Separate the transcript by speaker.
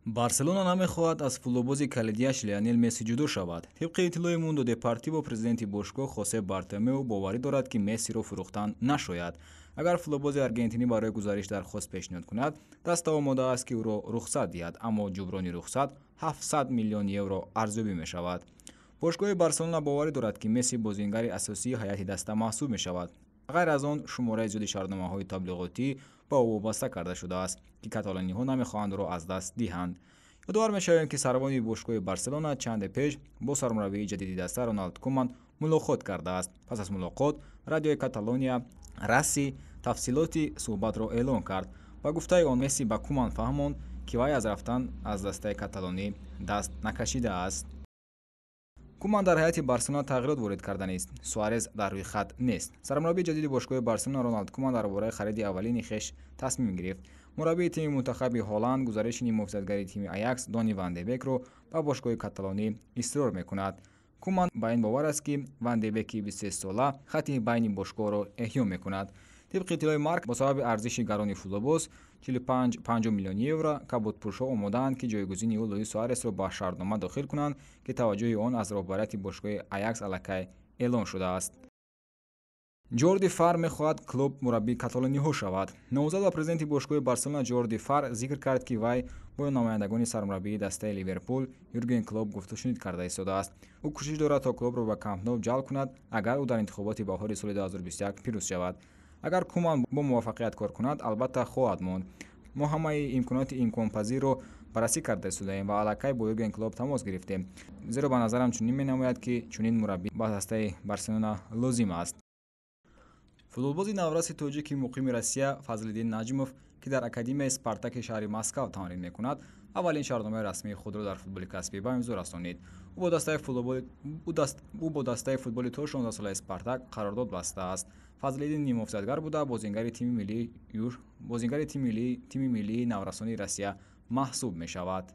Speaker 1: Барселона намехоҳад аз футболбози калидияш Лионел Месси ҷудо шавад. Тибқи иттилои Мундо Депортиво, президенти бошгоҳ Хосе Бартомеу боварӣ дорад, ки Мессиро фурӯхтан нашояд. Агар футболбози аргентинӣ барои гузариш дархост пешниҳод кунад, даста омода аст, ки ӯро рухсат диҳад, аммо ҷуброни рухсат 700 миллион евро арзёбӣ мешавад. Бошгоҳи Барселона боварӣ дорад, ки Месси бозингари асосии ҳайати даста маҳсуб мешавад. Ғайр аз он, шумораи зиёди шартномаҳои таблиғотӣ ба ӯ вобаста карда шудааст, ки каталониҳо намехоҳанд ӯро аз даст диҳанд. Ёдовар мешавем, ки сарвони бошгоҳи Барселона чанде пеш бо сармураббии ҷадиди даста Роналд Куман мулоқот кардааст. Пас аз мулоқот радиои Каталония Расси тафсилоти суҳбатро эълон кард. Ба гуфтаи он, Месси ба Куман фаҳмонд, ки вай аз рафтан аз дастаи каталонӣ даст накашидааст. Куман дар ҳайати Барселона тағйирот ворид карданист. Суарез дар рӯйхат нест. Сармураббии ҷадиди бошгоҳи Барселона Роналд Куман дар бораи хариди аввалини хеш тасмим гирифт. Мураббии тими мунтахаби Ҳолланд гузариши ниммуҳофизатгари тими Аякс Дони Ван де Бекро ба бошгоҳи каталонӣ исрор мекунад. Куман ба ин бовар аст, ки Ван де Беки 23-сола хатти байни бошгоҳро эҳё мекунад. Тибқи иттилои Марк, бо сабаби арзиши гарони футболбоз 45 миллион евро, кабудпӯшҳо омодаанд, ки ҷойгузини ӯ Луис Суаресро ба шартнома дохил кунанд, ки таваҷҷӯҳи он аз роҳбарияти бошгоҳи Аякс аллакай эълон шудааст. Ҷорди Фар мехоҳад Клоп мураббии каталониҳо шавад. Номзад ба президенти бошгоҳи Барселона Ҷорди Фар зикр кард, ки вай бо намояндагони сармураббии дастаи Ливерпул Юрген Клоп гуфтушунид карда истодааст. Ӯ кӯшиш дорад, то Клопро ба Камп Ноу ҷалб кунад, агар ӯ дар интихоботи баҳори соли 2021 пирӯз шавад. Агар Куман бо муваффақият кор кунад, албатта хоҳад монд. Мо ҳамаи имконоти имконпазирро баррасӣ карда истодаем ва аллакай бо Юрген Клоп тамос гирифтем, зеро ба назарам чунин менамояд, ки чунин мураббӣ ба дастаи Барселона лозим аст. Футболбози навраси тоҷики муқими Россия Фазлиддин Наҷмов, ки дар академияи Спартаки шаҳри Москав тамрин мекунад, аввалин шартномаи расмии худро дар футболи касбӣ ба имзо расонид. Ӯ бо дастаи футболи то 16-солаи Спартак қарордод бастааст. Фазлиддин ниммуҳофизатгар буда, бозингари тими миллии наврасони Россия маҳсуб мешавад.